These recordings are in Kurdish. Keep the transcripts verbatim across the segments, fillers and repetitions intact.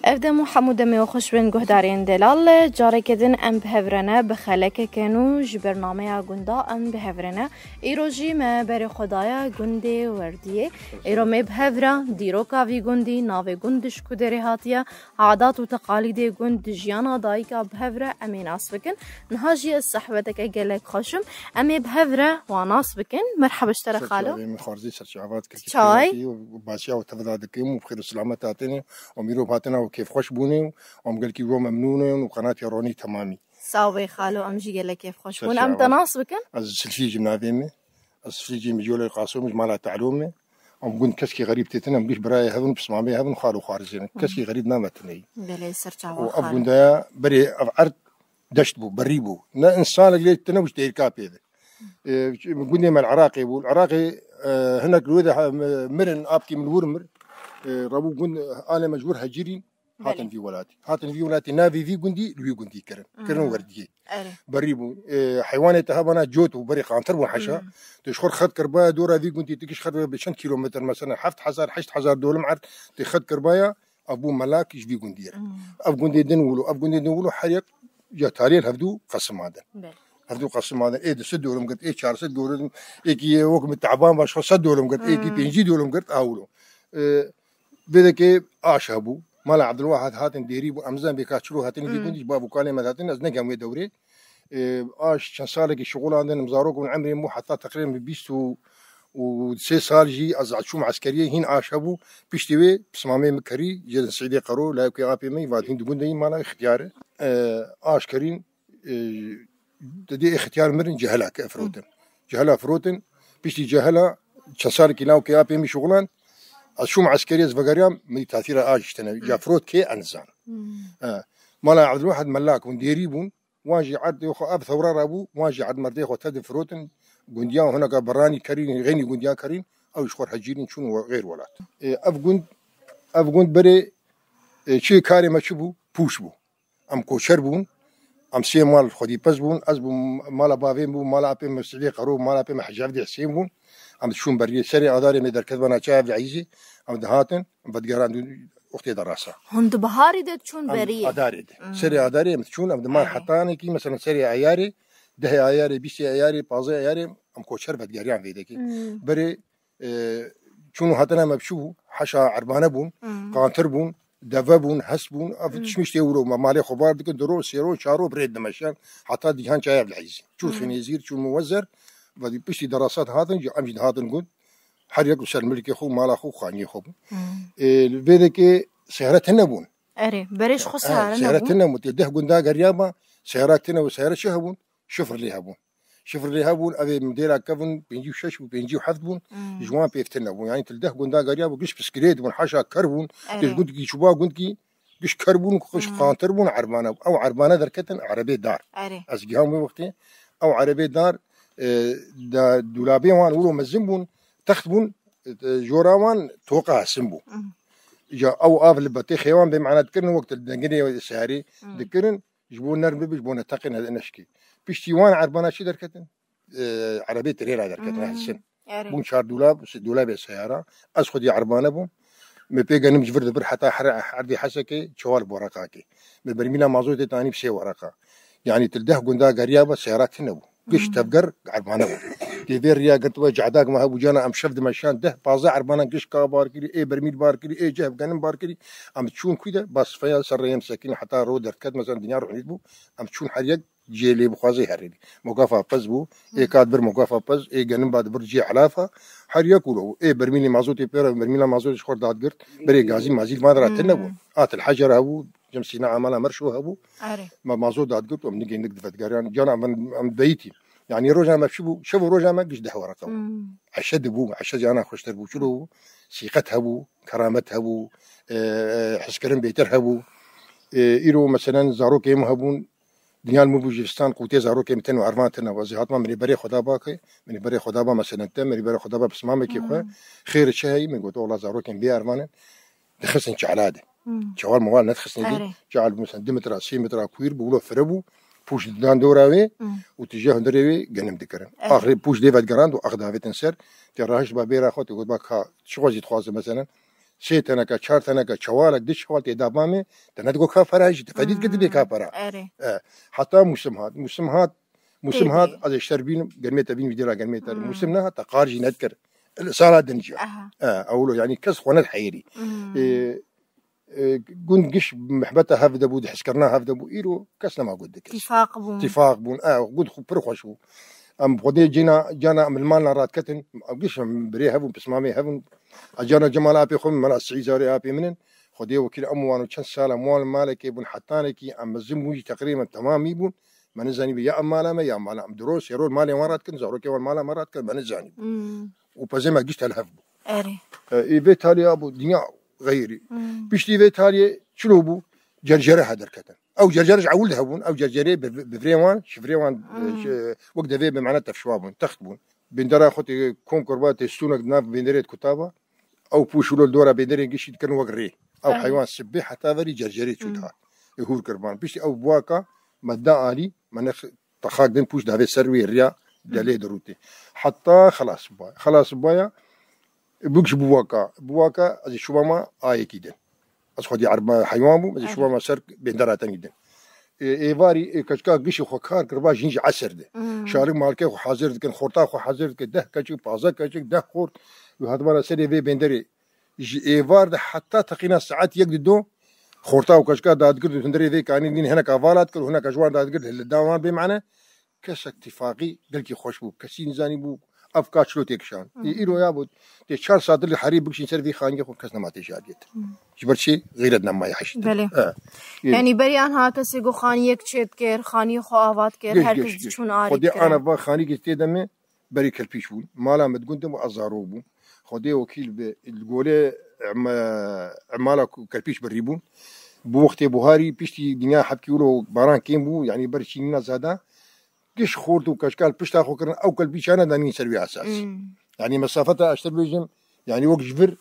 Ev dem û hemû demê we xweş bin guhdarên delal. Careke din em bi hev re ne, bi xelekeke nû ji bernameya gunda em bi hev re ne. Îro jî me berê xwe daye gundê Werdiyê. Îro me bi hev re dîroka vî gundî, navê gund ji ku derê hatiye, adat û teqalîdê gund, jiyana dayika bi hev re em ê nas bikin. Niha jî ez sehbeteke gelek xweş im. Em ê bi hev re wan nas bikin. Merheba ji te re xalo. Serçavê min xwarzî serçava dike. Çay. Basiya û tevda dikim û bi xêr û selamet hatine û mîrov hatine û kêfxweş bûne û em gelkî jo memnûn in û qenatê ronî temamî. Sağ ol xalo, em jî gelek kêfxweş bûn. Em te nas bikin. Ez Silfî ji navê min. Ez Silfî ji Mijolê Qasim ji mala Te'lû me. Em gund keskî xerîb têtin, em giş birayê hevin, pismamê hevin, xalo xwarizê ne. Keskî xerîb name tineyî. Belê, serçava xalo. Û ev gundaya berê ev erd deşt bû, berî bû. Ne însanek lê tine û ji têrka pê de. E, gundê me li Iraqê bû. Li Iraqê, e, hinek li wê de, e, mirin, apkî min wir mir. E, rabû gund, alê me ji wir hecirîn, hatin vî welatî. Hatin vî welatî, navê vî gundî li wî gundî kirin. Kirin Werdiyê. Erê. Berî bû. E, heywanê te hebana cot û berê qantir bûn heşa. Tu ji xwe xet kirbaya dora vî gundî, tu giş xet bi çend kilometre, mesela heft hezar, heşt hezar dolim erd, tu xet kirbaya, ev bû melak ji vî gundî re. Ev gundê din wilo, ev gundê din wilo, her yek ya tariyê hevdû qesima din. Belê. Hevdû qesima din. Ê du sed dolim girt, ê çar sed dolim, êkî wek min teban baş xwe sed dolim girt, êkî pêncî dolim girt, a wilo. E, vêdekê aş hebû. Mala Abdulwahid hatin dêrî bû, em zan bê ka çilo hatin vî gundî, ji bav û kalê me hatin, ez negem wê dewrê. E, aş çend salekî şixulandin, em zarok bûn, emrê min bû heta teqrîben bi bîst û, û sê sal jî ez çûm eskeriyê, hîn aş hebû. Piştî wê pismamê min kerî, jê Sîdê Qero, layekê apê min, va hîn di gundê yî mala ixtiyar e. E, aş kerîn, e, di dê ixtiyar mirin, cehela ke firotin. Cehela firotin, piştî cehela çend salekî lawkê apê min şixulan, ez çûm eskeriyê, ez vegeriyam, min tatîra aş jî tene, ya firot kê enzan. E, mala Abdulwahid Mellak bûn, dêrî bûn, wan jî erdê xwe ev thewra rabû, wan jî erd merdê xwe tedi firotin, gundiyan hineka beranî kerîn, xeynî gundiyan kerîn, ew ji xwe hecîrîn çûn we-, xêr welat. E, ev gund, ev gund berê, e, çi karê me çi bû? Pûç bû. Em koçer bûn, em sê mal xwedî pez bûn, ez bûm mala bavê min bûm, mala apê min Sîdê Qero, mala apê min Hecî Evdê Hesên bûn. Em diçûn beriyê serê adarê me derket bana çaya Evdê Eyîzê, em dihatin, em vedigeran wextê de rasa. Hûn di biharî de diçûn beriyê? Adarê de. Serê adarê em diçûn, em diman hetanekî, mesela serê eyarê, dehê eyarê, bîstê eyarê, pazê eyarê, em koçer vedigeriyan vê dekê. Berê, e, çûn û hatina me biçû bû, heşa erbane bûn, qantir bûn, deve bûn, hest bûn, ev tişmiş tê wilo me malê xwe bar dikin, di ro, sê ro, çar ro bi rê dimeşiyan, heta digihan çaya Evdê Eyîzê. Çûn Xênêzîr, çûn Muwezzer, ve piştî derasat hatin, em jî dihatin gund, her yek li ser milkê xwe, mala xwe, xaniyê xwe bûn. E, li vê dekê seyara tune bûn. Erê, berê ji xwe seyara nebûn. Seyara tune bûn. Tê deh gunda geriya me, seyara tune û seyara çi hebûn? Şifrlê hebûn. Şifrlê hebûn, ev ê modela kevin pêncî û şeş û pêncî û heft bûn, ji wan pêv tune bûn. Yanî til deh gunda geriya bû, giş piskilêt bûn, heşa ker bûn, Erê. Giş gundkî çûba gundkî, giş ker bûn, giş qantir bûn, erbane bû. Ew erbane derketin erebê dar. Erê. Ez giham wê wextê, ew erebê dar, e, da dûlabê wan wilo mezin bûn, text bûn, e, jora wan toqa hesin bû. Ya ew av li betê xêwan bê mena dikirin, wek til dengirê serê dikirin, ji bo nerm bibe, ji bo neteqê ne-, neşkê. Piştî wan erbana çi derketin? E, erebê tirêra derketin, hesin. Erê. Bûn çar dûlab, se-, dûlabê seyara. Ez xwedî erbane bûm. Me pê genim ji vir di vir heta her-, herdê Hesekê çewal boreqakê. Me bermîla mazotê tanî bi sê wereqa. Yanî til deh gunda geriya be seyara tune bû. Giş tevger erbane bû. Tê vê riya girtibe, cehdak me hebû, cana em şev dimeşiyan, deh pazdeh erbanan giş ka bar kirî, ê bermîl bar kirî, ê cehv genim bar kirî. Em çûn kû de, bas feya ser rêyem sekîn heta ro derdiket, mesela dinya ruhnît bû. Em çûn her yek cihê lê bixwazê herêdî. Mogafa pez bû, ê kat bir mogafa pez, ê genim ba dibir cihê elafa. Her yek wilo bû. Ê bermîlê mazotê pê re, bermîla mazotê ji xwe dadgirt, berê gazî mazî van ra tune bû. Atil hecer hebû, cem sîna amala merşo hebû. Erê. Me mazot dadgirt, em nigê nik divedigeriyan. Cana em, em beyîtî. Yanî roja me çi bû? Şev û roja me giş deh wereqa bû. Eşe dibû, eşe cana xweştir bû. Çilo bû? Sîqet hebû, keramet hebû, e, e, hizkirin bêtir hebû. E, îro meselen zarokê min hebûn, dinya li min bû jî vistan, qûtê zarokê min tene û ervan tine. Ez ê hatma min ê berê xwe da ba ke, min ê berê xwe da ba meselen te, min ê berê xwe da ba pismamekê xwe. Xêr çi heyî? Min got, ola zarokên bê ervan in. Dixistin çala de. Çewal mewal nedixistin dî. Erê. Çal mesela du metra, sê metra kûr bû, wilo fire bû. Pûş didan dora wê û tije hundirê wê genim dikirin. Erê. Axirê pûş dê vedigerand û ax davêtin ser. Tê rahişt ba bêra xwe, tê got ba ka çi xwezî dixwaze mesela. sê teneka, çar teneka, çewalek, du çewal tê da ba me, te ne digo ka pera jî, te fedî dikir dibê ka pera. Erê. E, heta mûsim hat, mûsim hat, mûsim Tê hat, dê. Ez ê ji te re bînim, germê te bînim, vî dêra germê te re. Hmm. Mûsim nehat, te qar jî nedikir. Sala din jî. Aha. E, ewlo, yanî kes xwe nediheyirî. Hmm. E, e, gund giş mihbeta hev de bû, di hizkirina hev de bû, îro kes nema gund dikir. Tîfaq bûn. Tîfaq bûn, e, gund xwe pir xweş bû. Em xwedê cêna, cana em li malna radiketin, em giş em birê hev û pismamê hev û, a cana cemala apê xwe, mela sî zarê apê min in. Xwedê wekîl em wan û çend sala em wan li malekê bûn, hetanekî em mezin bûn jî teqrîben temamî bûn. Me nizanî bi ya em mala me, ya mala em. Diro, sêro li malê wan radikin, zarokê wan mala me radikin, me nizanî. Hmm. Û pezê me giş telhev bû. Erê. E, ê vê talê ya bû, dinya xeyrî. Hmm. Piştî vê talê çilo bû, cercere he derketin. Ew cercere ji ewil de hebûn, ew cercerê bi, bi virê wan, şivrê wan, Hmm. e, şi-, wek devê bi mane tevşiwa bûn, text bûn. Bêndera xwe tê kom kurba tê stûnek di nav bênderê de kutaba. Ew pûş wilo li dora bênderê gişî dikirin wek rê. Ew Erê. Heywan sibê heta verî cercerê çû Hmm. dihat. Ê hûr kirban. Piştî ew buwaka me da alî, me nex-, Te xak din pûç davê ser wê riya delê dirûtê. Heta xelas baya. Xelas baya, bûk ji bûwaka. Bûwaka ez ê şûbama ayekî din. Ez xwedî erba heywan bûm, ez ê Erê. Şûbama ser bêndera tenî din. Ê, êvarî, ê, keçika gişê xwe kar kiriba jîn ji eser de. Hmm. Şarik malkê xwe hazir dikin, xorta xwe hazir dikin, deh keçik, pazdeh keçik, deh xort. Û hatibana serê vê bênderê. Ji êvar de heta teqîna saet yek di do, xorta û keçika dadigirt û hundirê vê kanî din hinek avala dikir û hinek ji wan dadigirt li da wan bê mane, kesek tifaqî gelkî xweş bû. Kesî nizanî bû, ev ka çilo tê kişan. Ê, îro ya bû, tê çar saet li herî bikişîn ser vî xaniyê xwe kes nema tê jadiyê te. Ji ber çi? Xîret nemaye heşî te. Belê. E. Ê. Yanî berî anha kesê ku xaniyek çê dikir, xaniyê xwe ava dikir, Geş, her geş, kes geş. Diçûn arî Xwedê dikir. Ana va xanîkê tê de me, berî kelpîş bûn. Mala min di gund de bû, ez zarok bûm. Xwedê wekîl bi, li golê em-, emala ku kelpîş birî bûn. Bi wextê buharî piştî dinya hepkî wilo baran kêm bû, yanî ber çînîna zada. Giş xort û keçika li pişta xwe kirin, ew kelpîşana danîn ser wî esas. Hmm. Yanî mesafeta ez te bêjim, yanî wek ji vir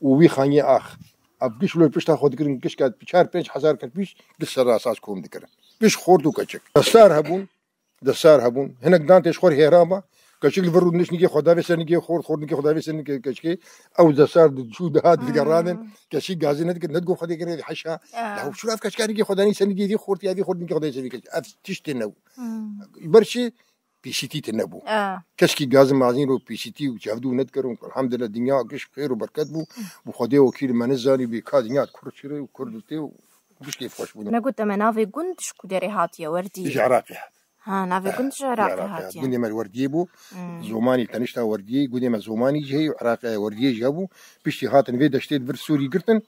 û wî xaniyê ax. Ev giş wilo li pişta xwe dikirin, gişka çar pênc hezar kelpîş di ser esas kom dikirin. Giş xort û keçik. Desar hebûn, Desar hebûn. Hinek dan tê ji xwe re hêra ba. Keçik li vir rû nişt nigê xwe davê ser nigê xort, xort nigê xwe davê ser nigê keçikê. Ew desar diçû dihat Hmm. Digeranên. Kesî gazî nedikir, nedigo xwe dê girê heşa. Ah. Ya çû ev keçika nigê xwe danî ser nigê vî xortî, ya vî xort nigê xwe danî ser vî keçik. Ev tiştê nebû. Hmm. Ber çi? Pîsîtî tê nebû. Ah. Keskî gazî mazîn ro pîsîtî û çavdû nedikir û elhamdulillah dinya giş xêr û berket bû. Û Xwedê wekîl me nizanî bî ka dinya kur çire û kur tê û giş kêf xweş bûn. Me got, em ê navê gund ji ku derê hatiye, werdî? Ji Iraqê hat. Ha, navê gund ji Iraqê hatiye. Gundê me li Werdiyê bû. Hmm. Zomanî tenişta Werdiyê, gundê me Zomanî jî heye û Iraqê Werdiyê jî hebû. Piştî hatin vê deştê di vir Sûrî girtin.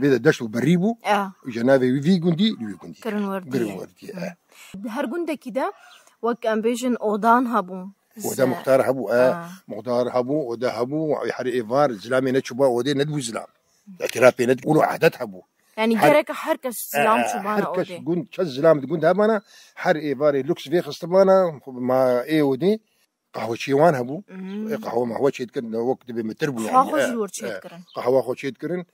Vê de deşt û berî bû. Ya. Ji navê wî vî gundî, li wî gundî. Kirin Werdiyê. Kirin Werdiyê, e. Di her gundekî de, wek em bêjin, odan hebû. Oda muxtar hebû, e. Ha. Muxtar hebû, oda hebû, her êvar, zilamê neçûba odê, nedibû zilam. Îtiraf pê nedibû, û edet hebû. Yanî Her gerek her kes zilam e, e, çûbana her kes odê. Gund, çend zilam di gund hebana, her êvarê luks vê xistibana, ma ê odê, qahweçiyê wan hebû. Hmm. Ê qahwe mahwe çêdikirin, wek dibê mitir bû Xwa yanî, xwe e, jî wir e, çêdikirin. Qahwa xwe çêdikirin,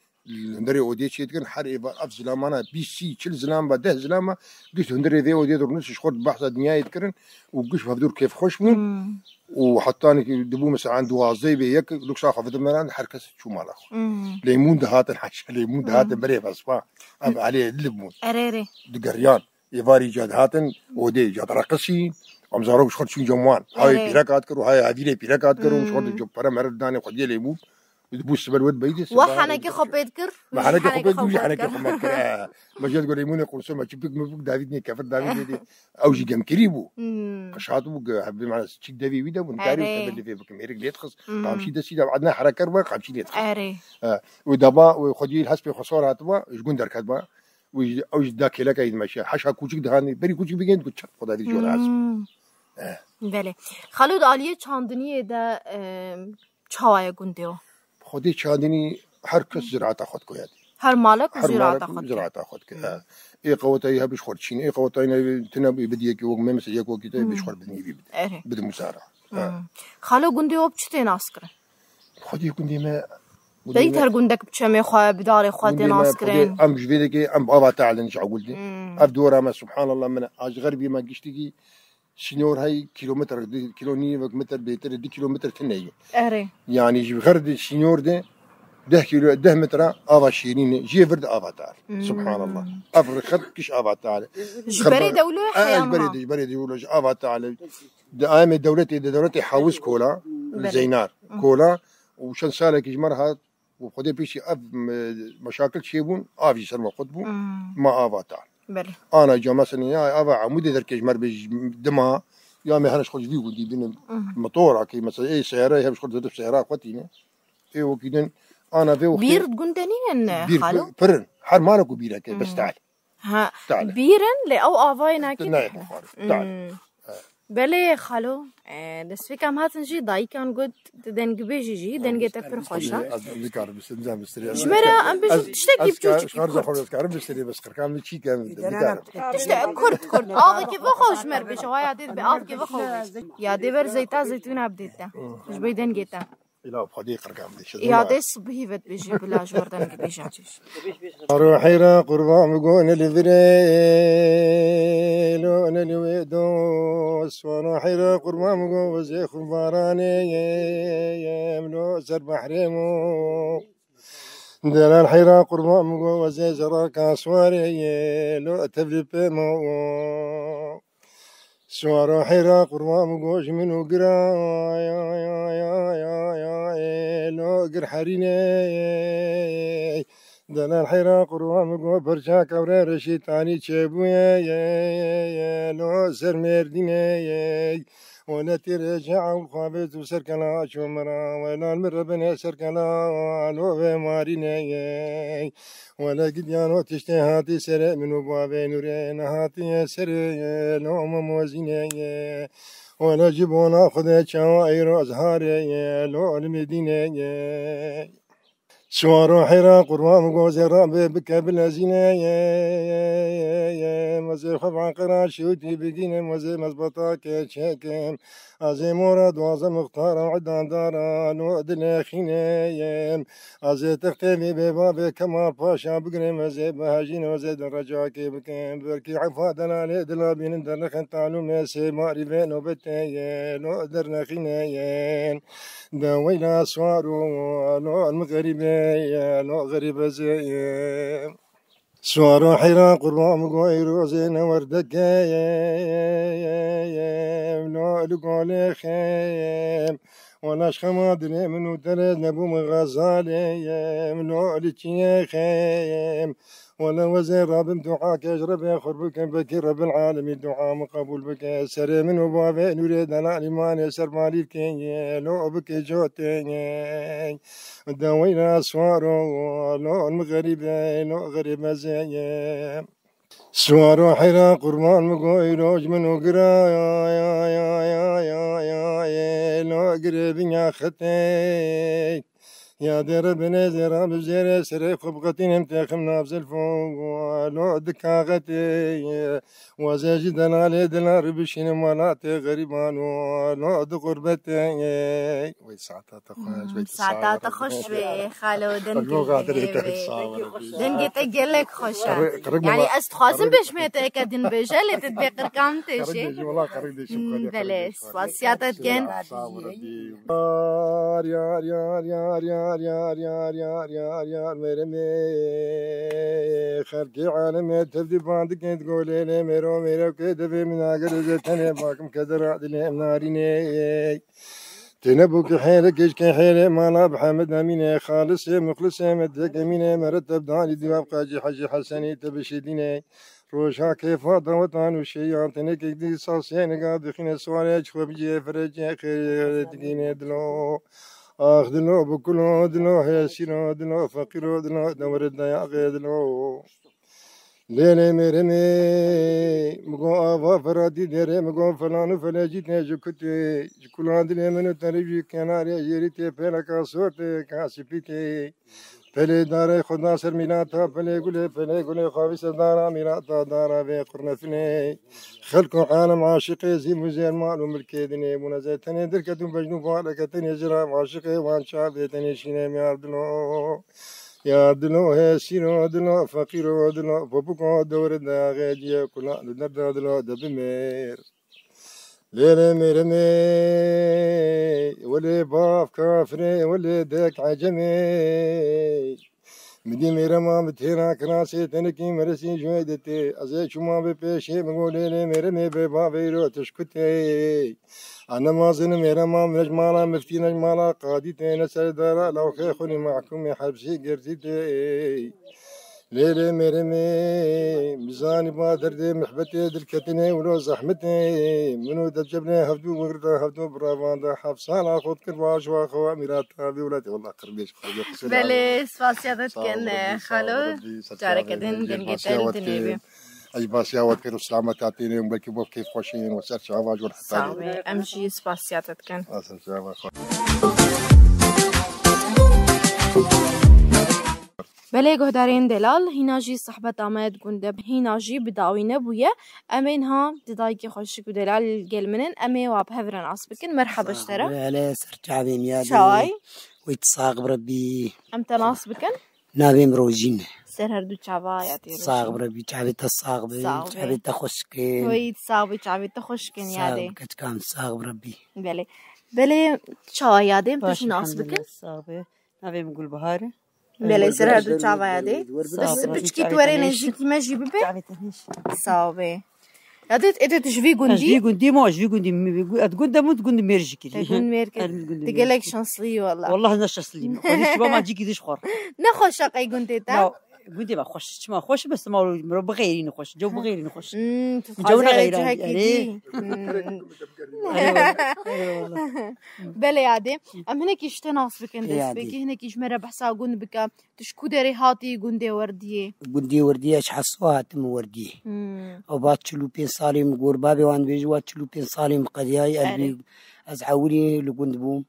hundirê odê çêdikirin, her êvar ev zilamana bîst, sî, çil zilam ba, deh zilam ba, giş hundirê vê odê dirûnin, ji xwe behsa dinyayê dikirin û giş hevdûr kêfxweş bûn. Hmm. Û hetanî dibû mesela duwazdeh bê yek, luksa xwe vidin meran, her kes çû mala xwe. Hmm. Lêmûn dihatin, heşa lêmûn dihatin, Hmm. berê vespa. Ev alê li bûn. Erê, erê. Digeriyan. Êvarî ca dihatin, odê ca direqisî. Em zarok ji xwe çûn cem wan. Hayê Erê. Pîrek hat kir û hayê havîrê pîrek hat kir û ji xwe Hmm. di pere mere danê xwediyê lêmûn. Dibû siber wed beydi. Wa henekê xwe pê dikir, Me wî jî henekê xwe pê dikir, wî jî henekê xwe me dikir. Me jê digot lêmûnê qurso me çipik mipik Davîd nê kefir Davîd nê dê. Ew jî gemkirî bû. Hmm. Qişat bû, bi mana çîk devê wî de bûn. Karî Erê. Temelî vê bikim. Êrik lê dixist. Hmm. Qamçî destî de, adna hereker ba, qamçî lê dixist. Erê. E, û daba, û xwedî hespê xwe sor hatiba, ji gund derket ba. Û ji, ew jî da kêleka yî dimeşe. Heşa kûçik dihanî. Berî kûçik bigên ku çek xwe davî jor hesp. Hmm. E. Belê. Xalo, di aliyê çandiniyê de, e, çawa ye gundê o? Xwedê çandinî her kes ziraata xwe dikoya dî. Her malek û Her ziraata malek xwe û dike. Ziraata xwe dike. Hmm. E. Ê qewetayî hebî ji xwe çîn. Ê qewetayî ne tine bî bidiyekî wek me mesela yek wekî te bî ji Hmm. xwe binî bî bide. Erê. Bide musara. E. Hmm. Xalo, gundê o bi çi tê naskirin? Xwedê gundê me, gundê Dayî me, her gundek bi çemê xwe, bi darê xwe tê gundê me, naskirin. Xwedê em ji vê dekê em ava te elin ji ewil de. Hmm. Ev dora me, subhanallah, min a ji xerbî me giştikî sînor hey kîlometre, du kîlo nîvek metre bêtir, du kîlometre tine ye. Erê. Yanî ji xer de sînor de Deh kîlo, deh metre ava şîrîn e, jê vir de ava tal. Hmm. Subhanallah. Ev xelk kiş ava tal. Ji berê dewlo e, e, heya ji berê wiha? De, ji berê de, ji berê de wilo ji ava tal. Di ayemê dewletê de, dewletê Hawiz kola, Belê. Zeynar Hmm. kola. Û çend salekî ji me re hat, û Xwedê pêşî ev, e, meşakil çêbûn, av jî ser me qut bû, Hmm. ma ava tal. Belê. Ana ca mesela ya ava Amûdê derkê ji me re bê ji dima, ya me her ji xwe ji vî gundî bînin Hmm. motora ki mesela ê seyara, hem ji xwe zedif seyara xwe tîne. Ê wekî din, ana vê wextê Bîr gundê nînin, bîr xalo? Pir, pir in. Her mala ku bîreke, bes Hmm. tal. Ha, Tale. bîr in, lê ew avayê nakê Nayê dihne. bixwar. Tale. Hmm. Belê xalo, e, destpêka em hatin jî dayikan got, tu dengibêjî jî, dengê te pir xweş e. Ez nikarim, ez nikarim, ez nikarim. Ji me re em bêjin tiştekî biçûçikî kurt. Ez karim, ez karim, bes qirkan min çî kem, nikarim. Tiştek kurt, kurt. Avekî vexwe ji me re bêje, wa yadê dibe, avekî vexwe. Yadê ber zeyta zeytûna bidê te. Ji bo dengê te. Îla Xwedê qirkan bidê, şezo Îadê nayê. Sibihî vedibêjî bila ji wir dengê bêje. Rohê re qurban bigone li virê, lo ne li wê dost. Rohê re qurban bigo wezê xumbaranê, em lo ser behrê mo. Delal heyra qurban bigo wezê zeraka swarê, lo tevlî pê mo. Suwaro heyra qurban min go ji min û gira, ya, ya, ya, ya, ya, ê, lo gir herîne, ê, delal heyra qurban min go perça kewre reşîtanî çêbûye, ê, ê, ê, lo ser mêrdîne, ê, weletî rêce ewl xwabêt û serkela çomira, welal min rebine serkela, lo vê marîne, ê. Wele gidiyano tiştê hatî serê min û bavê nûrê nehatiye serê ye, lo me mozîne ye. Wele ji bona Xwedê çawa eyro ez harê ye, lo li Medîne ye. Suwaro heyra qurban gozê rabê bike bilezîne ye, ye, ye, ye. Mezê xwe bi Enqera şewtî bigîne, mezê mezbata ke çekim. Ez ê mora duwaze muxtara û idandara, lo dilê xîneyim. Ez ê textê vê bê bavê Kemal Paşa bigrim, ez ê bihejînim, ez ê din recakê bikim. Belkî efa delalê dila bînin derrixin talûmê sê marî vê nobetê ye, lo dernexîneyin. De weyla swaro, lo min xerîbê ye, lo xerîb ez ê. Suwaro heyra qurban min go ey rozê ne werdekê ye, ye, ye, ye, lo li golê xem. Wala ji xema dilê min û terez nebû min xezalê ye, lo li çiyê xem. Wala wezê rabim dua ke ji Rebê xur bikim, belkî Rebil Alemî dua min qebûl bike. Serê min û bavê nûrê delal îmanê ser malîvkê ye, lo bike cotê ye. Daweyna swaro, lo min xerîbe, lo xerîbe zeye. Swaro heyra qurban min go îroj min û gira, ya, ya, ye, lo girê dinya xetê. Ya dere binê zêra bi zêrê serê xwe biqetînim têxim nav zilfo, lo dika xetê. Wazê ji delalê dilar bişînim welatê xerîban û lo di xurbetê. Wey saeta te xweş, Hmm, wey saeta te xweş be, xalo, dengê te, sağ ol. Dengê te gelek xweş e. Qirrik, qirrik Yani baba. Ez dixwazim bêjmê te eke din bêje, lê tu dibê qirkan têşê. Qirrik dêjî, wala qirrik dêjî, Hmm, xwedê belê, qirrik dêjî. Spasiya te dikin. Sağ ol, Rebî. Yar, yar, yar, yar, yar, yar, yar, yar, yar, yar, mêremê. Xelkê alemê tevdî bandikên digolê lê mêro mêrewkê devê min agir ze tenê bakim kedera dilê em narînê. Têne bû ki hêle keşkê hêle mala bi Hemed Emînê xalisê muxlisê me dek Emînê mere tevdanî diwab qacî Hecî Hesenî te bişîdînê. Roja kêfa dawetan û şêyan tenekek dî sasê niga dixîne sware çi xwe bicê firecê xêrê digîne dilo. Ax dilo, bikulo dilo, hesîro dilo, feqîro dilo, dewre dayaxê dilo. Lê lê mêremê, mi go ava Feratî derê, mi go felan û felecî tê ji kutê, ji kula dilê min û terî jî kenarê jêrî tê pêleka sor tê ka spî tê. Pelê darê xwe da ser mîlata, pelê gulê, pelê gulê xwe vî ser dara mîlata, dara vê qurnefinê. Xelk û alem aşiqê zîv û zêrmal û milkê dinê bûne zê tenê derket û bejn û baleke tenê ji ra aşiqê wan çavê tenê şînê miyar dilo. Ya dilo hesîro dilo, feqîro dilo, popiko dewre daxê ciye kula li derda dilo de bimêr. Lêlê mêremê, welê bav kafirê, welê dek ecemê. Midî mêrema bi têra kirasê tenekî meresî jûyê de tê. Ez ê çûma bi pêşê min go lêlê mêremê bê bavê îro tişkutê. Ana mazin mêrema min ji mala miftî ne ji mala qadî tê ne serdara lawxê xwinî mahkûmê hepsî girdî tê. Lêlê mêremê, bizanî ba derdê mihbetê dilketinê wilo zehmetê. Min û debcebnê hevdû wigirda hevdû biravanda heft sala xwe dikir baş wa xwe emîra tavî welatê. Wallah qirbêj xwe qisir. Belê, spasiya te dikin, xalo. Careke din dengê te li dinê be. Ez basiya we dikim û silameta tênê û belkî bo keyf xweşîn û ser çava jor heta. Sağ ol. Em jî spasiya te dikin. Ser çava xwe. Belê guhdarên delal, hîna jî sehbeta me di gund de hîna jî bi dawî nebûye. Em ê niha di dayikê xweşik û delal gel min in. Em ê wa bi hev re nas bikin. Merhaba ji te re. Hele ser çavên ya de. Çaway? Wî tu sax bi Rebbî. Em te nas bikin. Navê min Rojîn e. Ser her du çava ya tê Rojîn. Sax bi Rebbî, çavê te sax bi, çavê te xweşik in. Wî tu sax bi, çavê te xweşik in ya de. Sax bi keçika min, sax bi Rebbî. Belê. Belê çawa ya de, em te jî nas bikin. Sax bi. Navê min Gulbihar e. Belê, ser her du çava ya de. Bes piçkî tu were nêzîkî me jî bibe. Çavê te hêş. Sax be. Ya de, ê de tu ji vî gundî? Ez vî gundî ma, ez vî gundî, ez gund de min, gund Mêrjikî. Te gund Mêrjikî. Tu gelek şanslî yî wela. Wallah ne şanslî me. Xwe hiç bama cîkî diş xwar. Ne xweş e qey gundê te? Ya, gundê me xweş, çima xweş e, bes ma miro bixeyrî ne xweş, cew bixeyrî ne xweş. Hmm, tu dixwazî cihekî dî. Belê ya de. Em hinekî ji te nas bikin destpêkî, hinekî ji me re behsa gund bike. Tu ji ku derê hatî gundê Werdiyê? Gundê Werdiyê ez ji Heso hatim Werdiyê. Hmm. Ew va çil û pênc salê min gor babê wan dibêje, wa çil û pênc salê min qediyayî. Erê. Elbî ez ewilî li gund bûm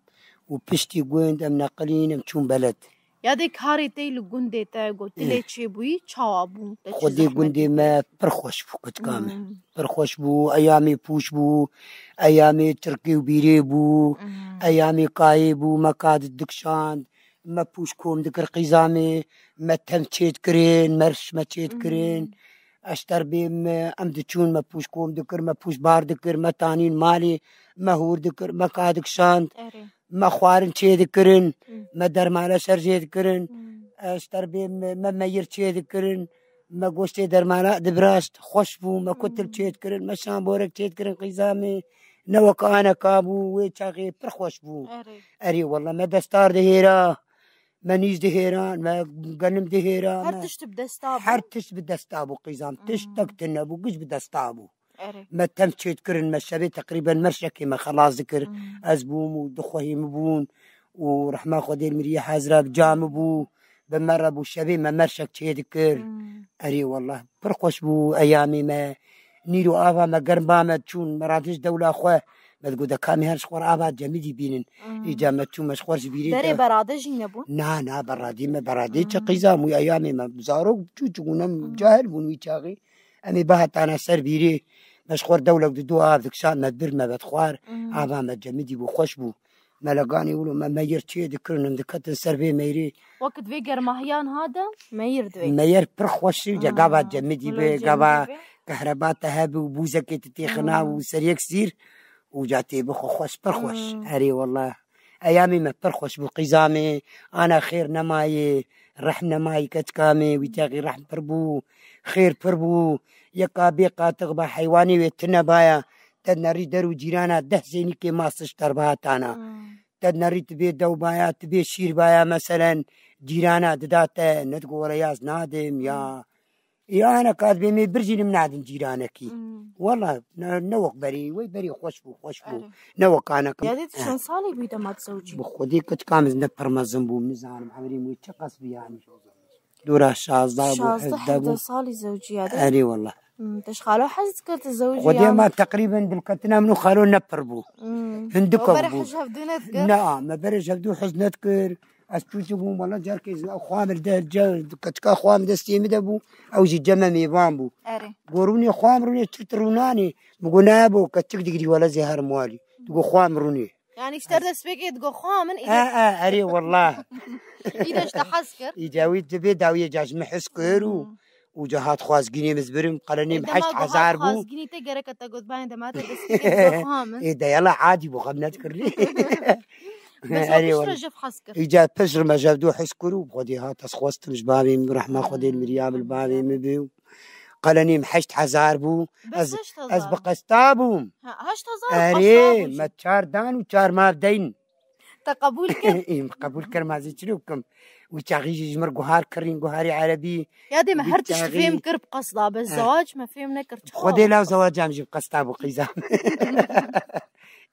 û piştî gund em neqilîn, em çûn beled. Ya de karê te li gundê te gotilê çêbûyî, çawa bû? Te çi zehmet dît? Xwedê gundê me pir xweş bû, kutika me. Hmm. Pir xweş bû, eyamê pûş bû, eyamê tirkî û bîrê bû, hmm, eyamê kayê bû, me ka dikişand. Me pûş kom dikir qîzamê, me tem çê dikirin, merş me çê dikirin. Hmm. Ez terbê me, em diçûn, me pûş kom dikir, me pûş bar dikir, me tanîn malê, me hûr dikir, me ka dikişand. Erê. Me xwarin çê dikirin, hmm, me dermane şerjê dikirin. Hmm. Ez terbê me, me meyir çê dikirin. Me goştê dermana dibirast, xweş bû, me kutil çê dikirin, me şamborek çê dikirin, qîzamê ne wek aneka bû, wê çaxê pir xweş bû. Erê. Erê, wela me destar dihêra, me nîz dihêra, me genim dihêra, her tişt bi desta bû. Her tişt bi desta bû qîzam, tiştek tune bû, giş bi desta bû. Erê. Me tem çê dikirin, me şevê teqrîben merşekê me xelas dikir. Hmm. Ez bûm û du xwehî min bûn û rehma Xwedê li miriyê hezra bi ca min bû, bi me re bû, şevê me merşek çê dikir. Hmm. Erê, wallah, pir xweş bû eyamê me. Nîro ava me germ ba me çûn, me radij dewla xwe. Me digot, de kamî her ji xwe re ava cemidî bînin. Hmm. Îca me çû, me ji xwe ji bîrê. Berê de berade jî nebûn? Na, na, beradî me, beradê çi qîza mû eyamê me. Zarok çûçik bûn, em cahil bûn wî çaxî. Em ê bihatana ser bîrê, me ji xwe dewlek dido av dikişand, me dibir me vedixwar, hmm, ava me cemidî bû, xweş bû. Me leganê wilo me meyir çê dikirin, em diketin ser vê meyrê. Wekit vê germahiyan ha de, meyir divê. Meyir pir xweş e, hmm, gava cemidî be, gava kehreba te hebe û bûzekê tu têxina û ser yek sîr û ca tê bixwe xweş, pir xweş. Hmm. Erê, wallah. Eyamê me pir xweş bû, qîzamê, ana xêr nemayê, rehm nemayê keçika me, wî texî rehm pir bû, xêr pir bû. Yeka bê qatix ba, heywanê wê tune baya, te nerî der û cîrana deh zênîkê ma sişter bihatana. Hmm. Te nerî tu bê dew baya, tu bê şîr baya, meselen, cîrana dida te, ne digo were yaz nadim ya. Hmm. Ya ana ka ez bê me birjînim nadin cîranekî. Hmm. Wela ne, ne wek berî, wey berî xweş bû, xweş bû. Erê. Ne wek ana ka. Ya de tu çend salî bûyî dema tu zewicî? Bi Xwedê keçika min ne pir mezin bûm, nizanim emrî min çi qas bû yanî. Dora şazdeh bû, şazdeh, hezdeh bû. Hezdeh salî zewicî ya de? Erê, wela. Hmm, te ji xalo hez dikir tu zewicî? Xwedê ya ma teqrîben dilketina min û xalo ne pir bû. Hmm. Hindik bû. Berê hej hevdû nedikir? Na, me berê ji hevdû hez nedikir. Ez çûçik bûm, wela carkê ji xwa min de, keçika xwa min destê min de bû, ew jî cem me mêvan bû. Erê. Go rûnê xwa min rûnê çirt rûnanê. Min go nayê bo, keçik digirî wela zê herim walî. Digo xwa min rûnê. Yanî ji te destpêkê digo xwa min, î de. E, e, erê wallah. Î de ji te hez kir. Î de wî dibê dawiyê ca ji min hez kir û, hmm, Û ca hat xwazgînê min zibirim, qelenê min heşt hezar bû. Xwazgînî te gereke te got, bayên dema te dest kir, xwe min. Ê, de yala adî bû, xem nedikirî. Bes Erê piştre wala. Jef hez kir. Îca piştre me jevdû hez kir û Xwedê hat, ez xwestim ji bavê min, rehma Xwedê li miriya min, li bavê min bê û qelenê min heşt hezar bû. Bes Ez, heşt hezar. Ez bi qesta bûm. Ha, heşt hezar Erê, qesta bû jî. Me çar dan û çar mav deyn. Te qebûl kir? Ê, min qebûl kir, ma zî çi bikim? Wî çaxî jî ji mir guhar kirîn, guharê erebî. Ya dê me Wî her tişt çaxî fêm kir bi qesda, be zewac me fêm nekir. Çi Xwedê law zewaca min jî bi qesta bû qîza.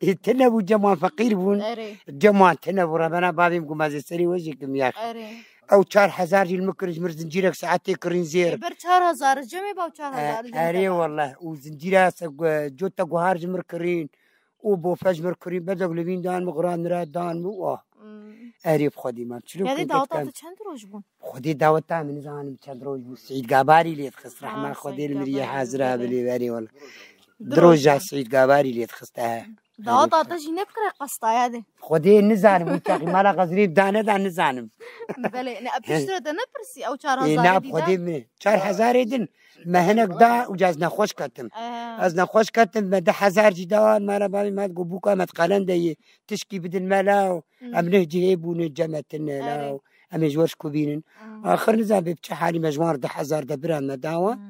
Ê, tine bû, cem wan feqîr bûn. Erê. Cem wan tine bû, rebena bavê min got, ma zê serê we jê kim yax. Erê. Ew çar hezar jî li min kir, ji mir zincîrek saetê kirîn zêr. Ê, ber çar hezar, cemê baw çar hezar. E, erê wallah. Û zincîra se gu-, cota guhar ji mir kirîn. û bofe ji mir kirî, bedek li vîn dan min, xiran nira dan min, wah. Hmm. Erê bi Xwedê, mam çilo. Ya dê daweta te çend roj bûn? Xwedê daweta min nizanim çend roj bû. Sîd Gabarî lê dixist, rehma Xwedê li miriyê hazira bilê, erê wala. Di roja Sîd Gabarî lê dixist, he. Daweta te jî nebikire qesta ya dê. Xwedê nizanim, wî çaxî mala Xezirê dane da nizanim. Belê, ne, piştre te nepirsî, ew çar hezarê dî da? Ê, na bi Xwedê min. Çar hezarê din. Me hinek da û ez nexweş ketim. Aha. Ez nexweş ketim, me du hezar jî da, me re bavê me got, bûka me di qelen de yê, tişkî bidin me law. Hmm. Em neh cihê bûne, cem me tine law. Em ê ji we şikubînin. Hmm. Axir nizam bê bi çi halî me ji wan re du hezar de bira me dawa. Hmm.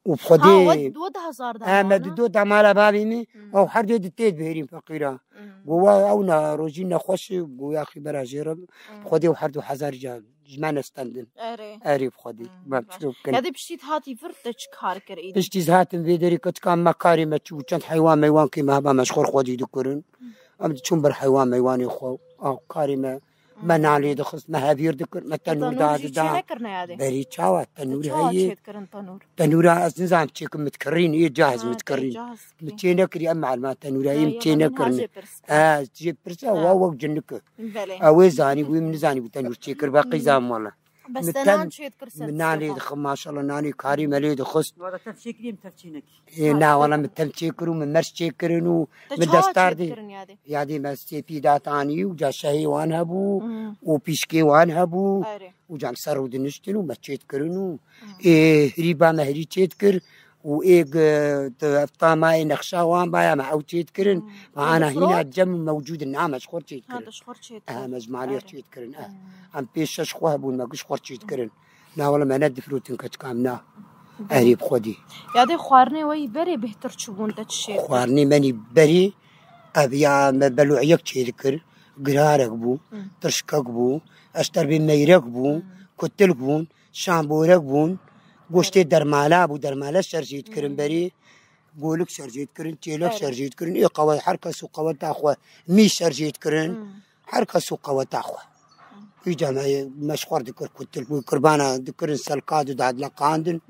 Û bi Xwedê Ha, we, we du hezar da. Ha, me du da mala bavê min, ew her dê di tê dibêrîn feqîra. Hmm. Got, wa ew na rojî nexweş e, got, yaxî bera jê re. Hmm. Bi Xwedê ew her du hezar ca ji me nestendin. Erê. Erê bi Xwedê. Hmm, baş. Ya dê piştî hatî vir te çi kar kir îdî? Piştî hatim vê derê keçika me karê me çi bû, çend heywan meywan kê me heba me ji xwe Xwedî dikirin. Hmm. Em diçûn ber heywan meywanê xwe. A, karê me, me nan lê dixist, me hevîr dikir, me tenûr da dida. Berî çawa tenûr heye? Tenûra ez nizam çêkim, min dikirîn, ê cahz min dikirîn. Min çê nekirî, em malma tenûra yê min çê nekirin. Ha, jê pirsa, wa wek cinik e. Belê. Ew ê zanî, wî min nizanî bû tenûr çêkir, be qîzan wala. Bes te nan çê dikir sen? Min nan lê dixim, maşallah, nanê karî me lê dixist. Wala tev çêkirî, em tev çê nekir. Ê, na, wala min tev çêkir û min merc çêkirin û min destar dê. Ya dê me sêpî datanî û ca şehê wan hebû û pîşkê wan hebû. Û ca li ser rû diniştin û me çêt kirin û ê hirîba me hirî çêt kir û ê g-, t-, efta ma ê nexşa wan baya me ew çêt kirin. Ana hîna cem mewcûd in, na me ji xwe çêt kirin. Ha, me ji malê çêt kirin. Em pêş şeş xwe hebûn, me giş xwe çêt kirin. Na wala me ne difirotin keçika min na. Erê bi Xwedê. Ya dê xwarinê we yî berê bêhtir çi bûn, te çi çêt kir? Xwarinê me nî berê, ev ya me belo'yek çê dikir, girarek bû, tirşkek bû, eşterbê meyrek bû, kutilk bûn, şamborek bûn, goştê dermala bû, dermala şerjê dikirin berê, golik şerjê dikirin, çêlek şerjê dikirin, ê qewe-, her kes û qeweta xwe, mî şerjê dikirin. Her kes û qeweta xwe. Îca me, me ji xwe dikir kutil bû, kurbana dikirin, selka didadleqandin.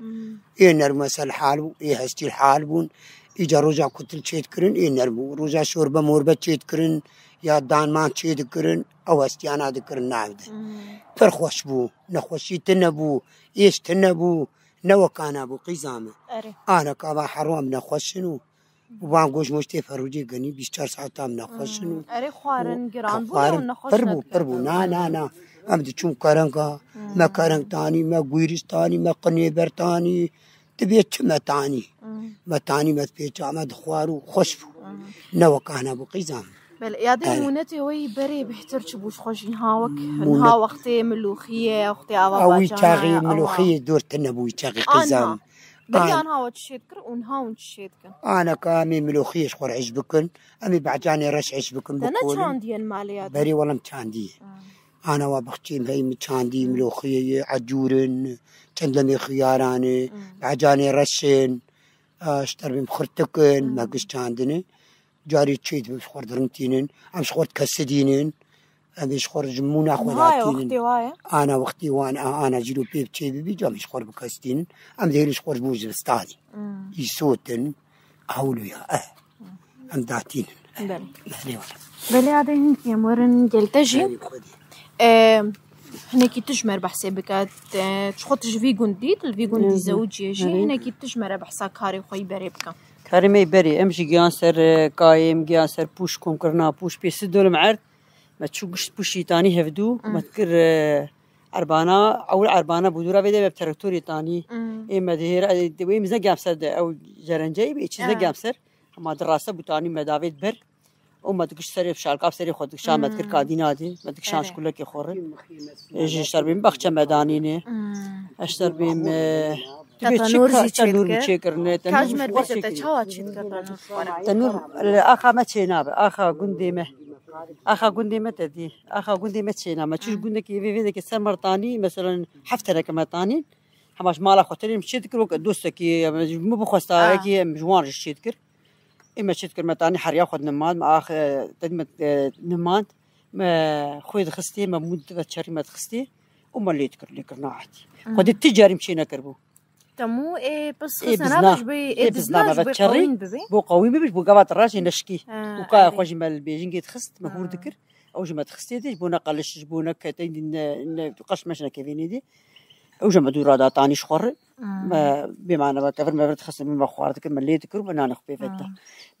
Ê nerm mesel hal bû, ê hestî hal bûn. Îca roja kutil çêt kirin, ê nerm bû. Roja şorbe morbe çêt kirin, ya danman çê dikirin, ew hestiyana dikirin navdin. Pir xweş bû, nexweşî tine bû, êş tine bû, ne wekana bû qîza me. Ana ka va herom nexweşin û Û van goş moş tê ferûcê genî bîst çar saeta em nexweş in û Hmm. Erê, xwarin û giran bû, xwarin ew nexweş pir bû, nekir. Pir bû. Na, na, na. Em diçûn kerenga, Hmm. me kereng tanî, me gwîrîs tanî, me qinêber tanî. Dibê çi me tanî? Hmm. Me tanî, me pêça me dixwar û xweş bû. Hmm. Ne wekana bû qîzan. Belê, ya dê Erê. Mûnetê wê berê bêhtir çi bû ji xwe jî niha wek, Mûnet- niha wextê milûxiyê, wextê ava Ew wî bacana çaxî ye, milûxiyê ewa. Dor tine bû wî çaxî Anha. qîzan. Beriya An- niha we çi şêt kir û niha hûn çi şêt dikin? Ana ka em ê miloxiyê ji xwe re hej bikin, em ê becanê reş hej bikin, Te ne bikolin. Çandiye li malê ya te? Berê wala em çandiye. Hmm. Ana wa bexçê em hey min çandî, Hmm. miloxiyê ye, ecûr in, çend lemê xiyaran e, Hmm. becanê reş in, a, ji terbê em xirtik in, Hmm. me giş çandine. Carê çê dibe ji xwe re dirintînin, em ji xwe re dikesidînin, em ê ji xwe re ji mûna xwe Niha ye datînin. Wextê wa ye? Ana wextê wan, a, ana jî lo pê bi çê bibî, cem ji xwe re bikestînin. Em dê hêlî ji xwe re ji bo zivistanê. Hmm. Îsot in, ewlo ya, eh. Hmm. Em datînin. Belê. Belê wala. Belê, adê hinkî em werin gel te jî. Belê, xwedî. Em, hinekî tu ji me re behsê bike. Te, ji xwe tu ji vî gundî, tu li vî gundî Hı hı. zewiciyê jî. Belê. Hinekî tu ji me re behsa karê xwe yî berê bike. Karê me yî berê, em jî giyan ser, e, kayê, em giyan ser pûş, komkirina pûş, pê si dolim erd. Me çû gişt pûşî tanî hevdû, Hmm. me dikir, e, Erbana, ewil erbana bû, dûra vê de me bi traktorê tanî. Hmm. Ê me dihêr, ê, ê me ne gemser de, ew cerenceyî bê, çiz ne Ha. gemser. Hema di rase bû tanî me davêt ber. Û me dikiş serê şalka, serê xwe dikişan, me dikir Hmm. kadîna dî, me dikişan Erê. şkulekê xwe re. Ê, ji şerbê min baxçe me danîne. Hmm. Eşter bêm, e, Te tibê çi tenûr ka-, jî tenûr mi çêdikir? çêkirine, tenûr Kaj mi me xwe dibêje te çêkir. çawa çêdike tenûr xwe re? Tenûr, e, axa me çênabe, axa gundê me. Axa gundê me te dî, axa gundê me çêname. Çi Hmm. gundekî vê vê deke ser me tanî, meselen heft teneke me tanî. Hema ji mala xwe tenê min çêdikir, weke dostekî, em ji min bixwesta, Ha. yekî em ji wan jî çêdikir. Ê me çêdikir, me tanî heriya xwe niman, me ax, e, tenî me, e, niman, me xwê dixistê, me mû dibe çerî me dixistê û me lê dikir, lê kir naetî. Hmm. Xwedê ti carî min çê nekiribû. Temû ê pis Ê xizana bizna, ji bo ê ê bizna bizna ji ve bo çerî, qewîn bibê. bo qewîn bibî, ji bo gava te rajê neşkî. Ha, Û kaya erê. xwe jî me li bêjingê dixist, me hûr Ha. dikir. Ew jî me dixistê dî, ji bo ne qeliş, ji bo ne keteyî, ne, ne qeş meş nekevênê dî. Ew jî me dûra da tanî ji xwe re. Hmm. Me bê mane me kevir me vir dixistin, me xwar dikir, me lê dikir, me nanê xwe pê veta. Hmm.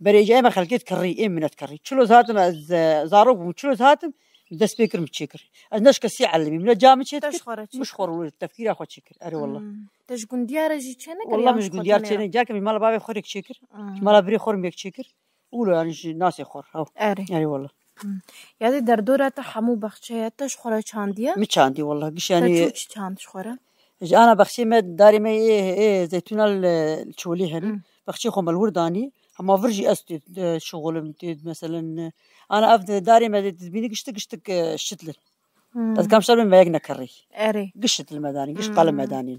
Berê jî ê me xelkê dikirî, ê minet kirî. Çilo hatim ez, e, zarok bûm, çilo hatim, dest pê kir min çêkir. Ez ne ji kesî elimî, min ne ca min çê Te dikir, ji xwe re min ji çêkir. xwe re tefkîra xwe çêkir. Erê wallah. Hmm. Te ji gundiya re jî çê nekir Wallah yan min ji ji xwe gundiya re tenê çê re? ne, careke min mala bavê xwe rêk çêkir. Hmm. Ji mala birê xwe re min yek çêkir. Û lo yanî ji nasê xwe re. Ew. Erê. Erê wallah. Hmm. Ya dê derdora te hemû baxçeya te ji xwe re çandiye? Min çandî wallah. Giş Te yanî çû çi çand ji xwe re? Ji ana baxçê me, darê me ê, ê zeytûna li Çolî hene. Hmm. Baxçê xwe me li wir danî. Hema vir jî ez tê, e, şixulim tê, meselen, e, ana ev de darê me de dibînî giştik, giştik, e, şitlin. Hmm. Ez kam şer me yek nekerî. Erê. Giş şitlin me danî, giş Hmm. qelim me danî.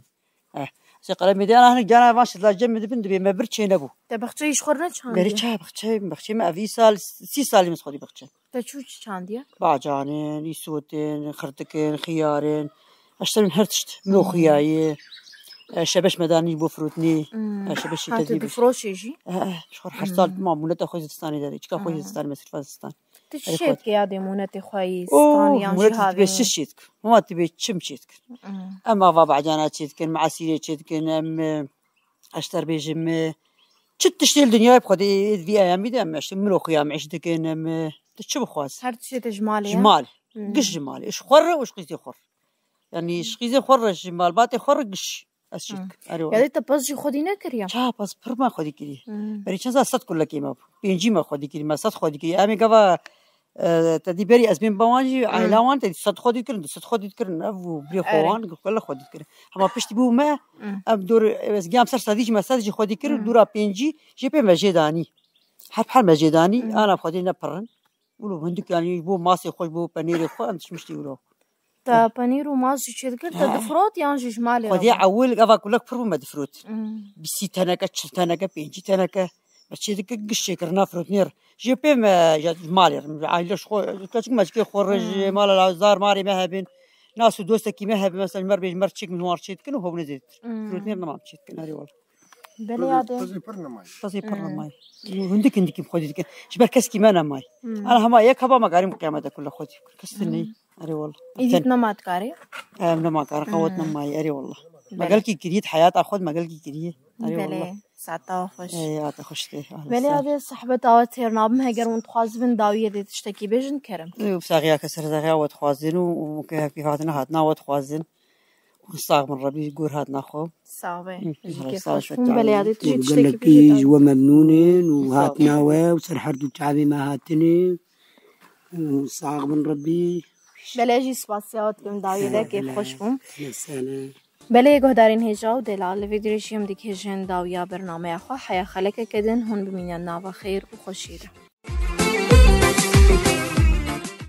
Eh, se qelim me de ana hinek cana van şitla cem me dibin dibê me bir çê nebû. Te baxçeyê ji xwe re neçandiye? Berê çawa baxçe, baxçê me ev î sal, sî salî min xwedî baxçe. Te çû çi çandiye? Bacanên, îsotin, xirtikin, xiyarên. Eşterin her tişt. Min Hmm. xiyayê. E, şebeş me danî bo firotnê. Hmm. E, şebeşê Ha, te tu dî difroşê jî? E, e, ji xwe her Hmm. sal ma mûneta xwe zistanê de. Çika xwe Hmm. zistanê me sirfa zistan. Tu çi Erê xwe. çêdikî ya dê mûnetê xwe yî, Oo, stan yan jî mûnetê havê? Dibê çi çêdikir? Hema dibê çim çêdikir. Hmm. Em ava bacana çêdikin, em esîrê çêdikin, em, e, eşter bêjim, e, çi tiştê li dinyayê bi xwedê vî eyamî de em, işte, min û xuya em îş dikin, em, e, tu çi bixwaz? Her tiştê te ji malê Ji ye? mal. Hmm. Giş ji malê. Ji xwe re û ji qîzê xwe re. Yanî ji qîzê xwe re, ji malbatê xwe re giş. Ez Hmm. çêdikim. Erê Ya wala. dê te pez jî xwedî nekiriye? Ça pez pir me xwedî kiriye. Hmm. Berî çend sal sed kulekê me bû. Pêncî me xwedî kiriye, me sed xwedî kiriye. Em ê gava, e, te dî berî ez bên bawan jî, Hmm. aîla wan te dî sed xwedî dikirin, du sed xwedî dikirin. Ev û birê xwe Erê. wan, kule xwedî dikirin. Hema piştî bû me, Hmm. ev dor, ez giyam ser sedî jî me sed jî xwedî kir, Hmm. dûra pêncî jê pê me jê danî. Her her me jê danî, Hmm. ana xwedî ne pirin. Wilo hindik yanî ji bo masê xwe, ji bo penêrê xwe em dişmiştî wilo. Te penîr û mas jî çêdikir, te He. difirot yan jî ji malê re Xwedî bû? ewil eva kulek pir bû me difirot. Hmm. Bi sî teneke, çil teneke, pêncî teneke. Me çêdikir giş çêkirina firotnê re. Jê pê me ya ji malê re. Ji aîle ji xwe, keçik meçikê xwe re, ji Hmm. mala la zar marê me hebin. Nas û dostekî me hebin, mesela ji me re bêjin, me re çêk min wan çêdikin û hewne zêdetir. Hmm. Firotnê re nema çêdikin, erê wala. Belê ya dê. Qizê pir nemayî. Qizê pir Hmm. nemayî. Hindik hindikî xwedî dikin. Ji ber keskî me nemayî. Hmm. Ana hema yek heba me garî qiyamete kule xwedî. Kes Hmm. neyî. Erê wala. Îdî nema dikarê? Em nema kar, qewet Hmm. nemayî. Erê wala. Me Belê. gelkî kiriye, heyata xwe me gelkî kiriye. Erê Belê. wala. Saeta xweş. Ey, hata xweş tê. Belê ya dê sehbeta we têr nabim, heger hûn dixwazibin dawiyê dê tiştekî bêjin, kerim. Ey, saxiya ke ser saxiya we dixwazin û, û ke hevkî hatina hatina we dixwazin. Sax bin Rebî, gor hatina xwe. Sax be. Hı, Ji ke sağ ol, xweş sağ bûn, ol. Belê ya dê tu jî tiştekî Gelekî bêjî ji we memnûn in û Sağ ol. hatina we û ser her du çavê me hatine. Û sax bin Rebî. Belê jî spasiya we dikim dawiyê de kêf xweş bûn. Mesele. Belê guhdarên hêja û delal li vê dirêjiyê em digihêjin dawiya bernameya xwe. Heya xelekeke din hûn bimînin nava xêr û xweşiyê de.